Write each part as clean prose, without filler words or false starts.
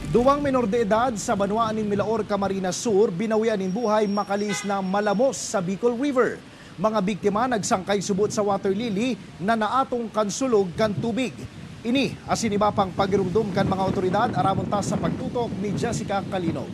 Duwang menor de edad sa Banwaan nin Milaor, Camarines Sur, binawian nin buhay makalis na malamos sa Bicol River. Mga biktima nagsangkay subot sa water lily na naatong kansulog kan tubig. Ini asin iba pang pagirumdum kan mga otoridad, aramon ta sa pagtutok ni Jessica Kalinog.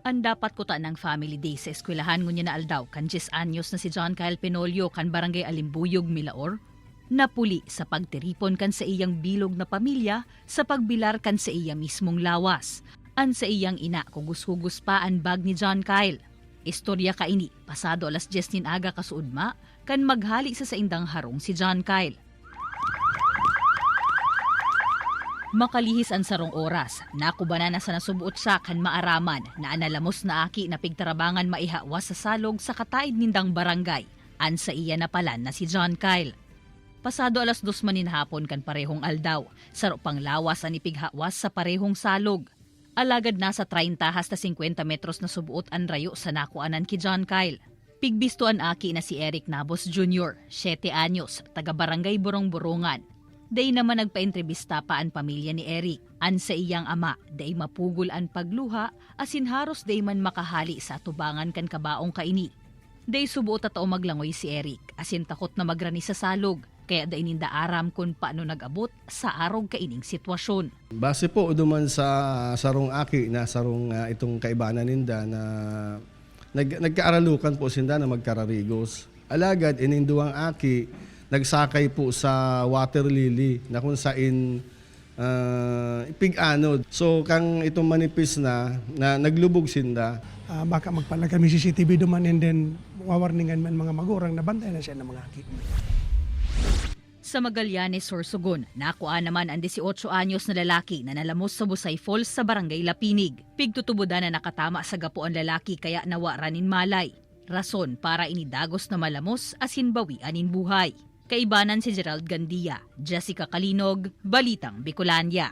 Ang dapat kuta ng family day sa eskwelahan ngunya na aldaw kan 10 anyos na si John Kyle Penolio kan Barangay Alimbuyog, Milaor, napuli sa pagtiripon kan sa iyang bilog na pamilya sa pagbilar kan sa iya mismong lawas. An sa iyang ina kugus-hugus pa ang bag ni John Kyle. Istorya kaini, pasado alas 10 nin aga kasuudma, kan maghali sa saindang harong si John Kyle. Makalihis ang sarong oras, nakubana na sa nasubuot siya kan maaraman na analamos na aki na pigtarabangan maihawas sa salog sa kataid nindang barangay. An sa iya na pala na si John Kyle. Pasado alas 2 manin hapon kan parehong aldaw, saro pang lawas ang ipighawas sa parehong salog. Alagad nasa 30 hasta 50 metros na subuot ang rayo sa nakuanan ki John Kyle. Pigbisto ang aki na si Eric Nabos Jr., 7 anyos, taga Barangay Borong-Borongan. Day naman nagpaentrebista pa ang pamilya ni Eric. An sa iyang ama, day mapugol ang pagluha, asin haros day man makahali sa atubangan kan kabaong kaini. Day subuot at maglangoy si Eric, asin takot na magrani sa salog, kaya day ninda aram kung paano nag-abot sa arog kaining sitwasyon. Base po duman sa sarong aki na sarong itong kaibanan ninda na nagkaaralukan po sinda na magkararigos. Alagad ininduang aki nagsakay po sa water lily na kung sain pig-anod. So kang itong manipis na, na naglubog sinda. Baka magpala kami CCTV duman and then wawarningan man mga magurang na bantay na siya ng mga aki. Sa Magallanes, Sorsogon, nakuha naman ang 18 anyos na lalaki na nalamos sa Busay Falls sa Barangay Lapinig. Pigtutubudan na nakatama sa gapo ang lalaki kaya nawaranin malay. Rason para inidagos na malamos asin bawianin buhay. Kaibanan si Gerald Gandia, Jessica Kalinog, Balitang Bicolandia.